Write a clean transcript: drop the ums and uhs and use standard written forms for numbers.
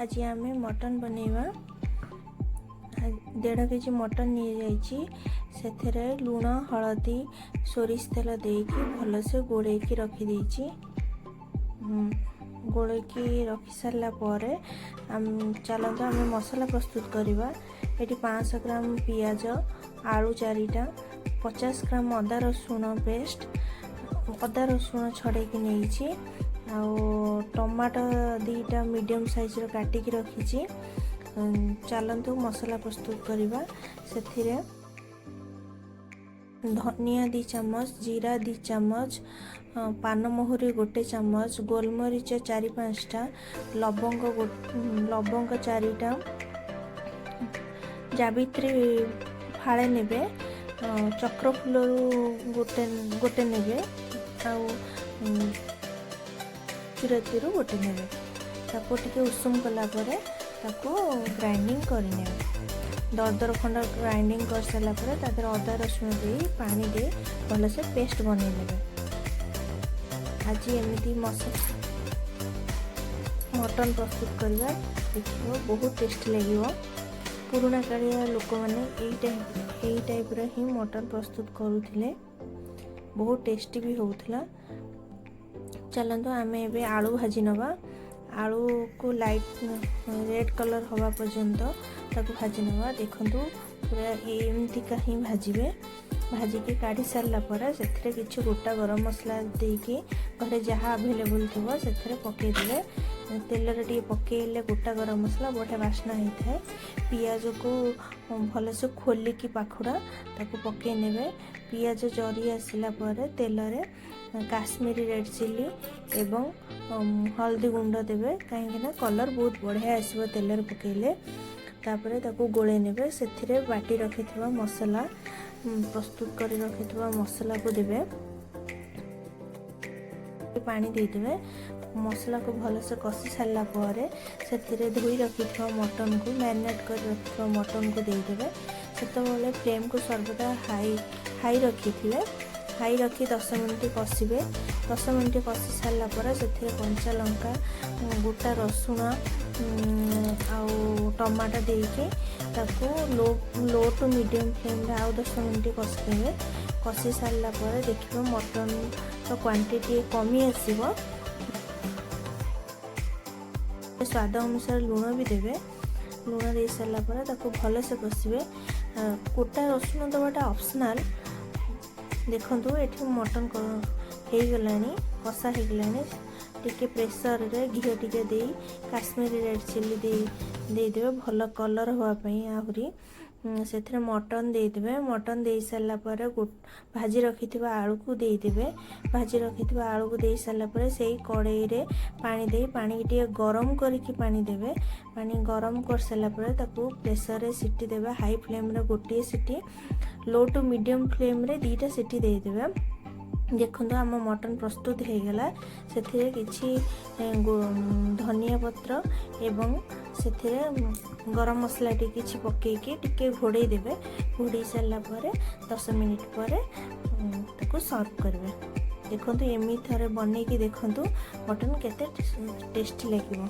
ଆଜି ଆମେ ମଟନ୍ ବନେଇବା। 1.5 କେଜି ମଟନ୍ ନିଆଯାଇଛି। ସେଥିରେ ଲୁଣ, ହଳଦୀ, ସୋରିଷ ତେଲ ଦେଇକି ଭଲସେ ଗୋଳେଇକି ରଖିଦେଇଛି। ଗୋଳେଇକି ରଖି ସାରିଲା ପରେ ଚାଲନ୍ତୁ ଆମେ ମସଲା ପ୍ରସ୍ତୁତ କରିବା। ଏଠି 500 ଗ୍ରାମ ପିଆଜ, ଆଳୁ ଚାରିଟା, 50 ଗ୍ରାମ ଅଦା ରସୁଣ ପେଷ୍ଟ, ଅଦା ରସୁଣ ଛଡ଼େଇକି ନେଇଛି। ଆଉ ଟମାଟୋ ଦୁଇଟା ମିଡ଼ିୟମ୍ ସାଇଜ୍ର କାଟିକି ରଖିଛି। ଚାଲନ୍ତୁ ମସଲା ପ୍ରସ୍ତୁତ କରିବା। ସେଥିରେ ଧନିଆ 2 ଚାମଚ, ଜିରା 2 ଚାମଚ, ପାନମହୁରି 1 ଚାମଚ, ଗୋଲମରିଚ ଚାରି ପାଞ୍ଚଟା, ଲବଙ୍ଗ ଲବଙ୍ଗ ଚାରିଟା, ଜାବିତ୍ରୀ ଫାଳେ ନେବେ, ଚକ୍ର ଫୁଲରୁ ଗୋଟେ ଗୋଟେ ନେବେ ଆଉ ଗୁଜୁରାତିରୁ ଗୋଟେ ନେବେ। ତାକୁ ଟିକେ ଉଷୁମ କଲା ପରେ ତାକୁ ଗ୍ରାଇଣ୍ଡିଙ୍ଗ କରିନେବେ। ଦରଦର ଖଣ୍ଡ ଗ୍ରାଇଣ୍ଡିଙ୍ଗ କରିସାରିଲା ପରେ ତା ଦେହରେ ଅଦା ରସୁଣ ଦେଇ, ପାଣି ଦେଇ ଭଲସେ ପେଷ୍ଟ ବନେଇ ନେବେ। ଆଜି ଏମିତି ମଟନ୍ ପ୍ରସ୍ତୁତ କରିବା, ଦେଖିବ ବହୁତ ଟେଷ୍ଟି ଲାଗିବ। ପୁରୁଣା କାଳିଆ ଲୋକମାନେ ଏଇ ଟାଇପ୍ର ହିଁ ମଟନ୍ ପ୍ରସ୍ତୁତ କରୁଥିଲେ, ବହୁତ ଟେଷ୍ଟି ବି ହେଉଥିଲା। ଚାଲନ୍ତୁ ଆମେ ଏବେ ଆଳୁ ଭାଜି ନେବା। ଆଳୁକୁ ଲାଇଟ୍ ରେଡ଼୍ କଲର୍ ହେବା ପର୍ଯ୍ୟନ୍ତ ତାକୁ ଭାଜି ନେବା। ଦେଖନ୍ତୁ, ପୁରା ଏମିତିକା ହିଁ ଭାଜିବେ। ଭାଜିକି କାଢ଼ି ସାରିଲା ପରେ ସେଥିରେ କିଛି ଗୋଟା ଗରମ ମସଲା ଦେଇକି, ଘରେ ଯାହା ଆଭେଲେବୁଲ୍ ଥିବ ସେଥିରେ ପକାଇଦେବେ। ତେଲରେ ଟିକେ ପକାଇଲେ ଗୋଟା ଗରମ ମସଲା ବଢ଼ିଆ ବାସ୍ନା ହେଇଥାଏ। ପିଆଜକୁ ଭଲସେ ଖୋଲିକି ପାଖୁଡ଼ା ତାକୁ ପକାଇ ନେବେ। ପିଆଜ ଜରି ଆସିଲା ପରେ ତେଲରେ କାଶ୍ମୀରୀ ରେଡ଼୍ ଚିଲି ଏବଂ ହଳଦୀ ଗୁଣ୍ଡ ଦେବେ, କାହିଁକିନା କଲର୍ ବହୁତ ବଢ଼ିଆ ଆସିବ ତେଲରେ ପକାଇଲେ। ତାପରେ ତାକୁ ଗୋଳେଇ ନେବେ। ସେଥିରେ ବାଟି ରଖିଥିବା ମସଲା, ପ୍ରସ୍ତୁତ କରି ରଖିଥିବା ମସଲାକୁ ଦେବେ, ପାଣି ଦେଇଦେବେ। ମସଲାକୁ ଭଲସେ କଷି ସାରିଲା ପରେ ସେଥିରେ ଧୋଇ ରଖିଥିବା ମଟନକୁ, ମ୍ୟାରିନେଟ୍ କରି ରଖିଥିବା ମଟନକୁ ଦେଇଦେବେ। ସେତେବେଳେ ଫ୍ଲେମ୍କୁ ସର୍ବଦା ହାଇ ହାଇ ରଖିଥିବେ। ହାଇ ରଖି 10 ମିନିଟ୍ କଷିବେ। 10 ମିନିଟ୍ କଷି ସାରିଲା ପରେ ସେଥିରେ କଞ୍ଚା ଲଙ୍କା, ଗୋଟା ରସୁଣ ଆଉ ଟମାଟୋ ଦେଇକି ତାକୁ ଲୋ ଲୋ ଟୁ ମିଡ଼ିୟମ୍ ଫ୍ଲେମ୍ରେ ଆଉ 10 ମିନିଟ୍ କଷିଦେବେ। କଷି ସାରିଲା ପରେ ଦେଖିବ ମଟନ୍ର କ୍ୱାଣ୍ଟିଟି କମି ଆସିବ। ସ୍ୱାଦ ଅନୁସାରେ ଲୁଣ ବି ଦେବେ। ଲୁଣ ଦେଇ ସାରିଲା ପରେ ତାକୁ ଭଲସେ କଷିବେ। ଗୋଟା ରସୁଣ ଦେବାଟା ଅପସନାଲ୍। ଦେଖନ୍ତୁ, ଏଠି ମଟନ୍ ହେଇଗଲାଣି, କଷା ହେଇଗଲାଣି। ଟିକେ ପ୍ରେସରରେ ଘିଅ ଟିକେ ଦେଇ କାଶ୍ମୀରୀ ରେଡ଼୍ ଚିଲି ଦେଇଦେବେ ଭଲ କଲର୍ ହେବା ପାଇଁ ଆହୁରି। ସେଥିରେ ମଟନ୍ ଦେଇଦେବେ। ମଟନ୍ ଦେଇ ସାରିଲା ପରେ ଭାଜି ରଖିଥିବା ଆଳୁକୁ ଦେଇଦେବେ। ଭାଜି ରଖିଥିବା ଆଳୁକୁ ଦେଇ ସାରିଲା ପରେ ସେଇ କଡ଼େଇରେ ପାଣି ଦେଇ, ପାଣିକି ଟିକେ ଗରମ କରିକି ପାଣି ଦେବେ। ପାଣି ଗରମ କରିସାରିଲା ପରେ ତାକୁ ପ୍ରେସରରେ ସିଟି ଦେବେ। ହାଇ ଫ୍ଲେମ୍ରେ ଗୋଟିଏ ସିଟି, ଲୋ ଟୁ ମିଡ଼ିୟମ୍ ଫ୍ଲେମ୍ରେ ଦୁଇଟା ସିଟି ଦେଇଦେବେ। ଦେଖନ୍ତୁ, ଆମ ମଟନ୍ ପ୍ରସ୍ତୁତ ହେଇଗଲା। ସେଥିରେ କିଛି ଧନିଆ ପତ୍ର ଏବଂ ସେଥିରେ ଗରମ ମସଲା ଟିକେ କିଛି ପକାଇକି ଟିକେ ଘୋଡ଼େଇ ଦେବେ। ଘୋଡ଼େଇ ସାରିଲା ପରେ 10 ମିନିଟ୍ ପରେ ତାକୁ ସର୍ଭ କରିବେ। ଦେଖନ୍ତୁ, ଏମିତି ଥରେ ବନେଇକି ଦେଖନ୍ତୁ ମଟନ୍ କେତେ ଟେଷ୍ଟି ଲାଗିବ।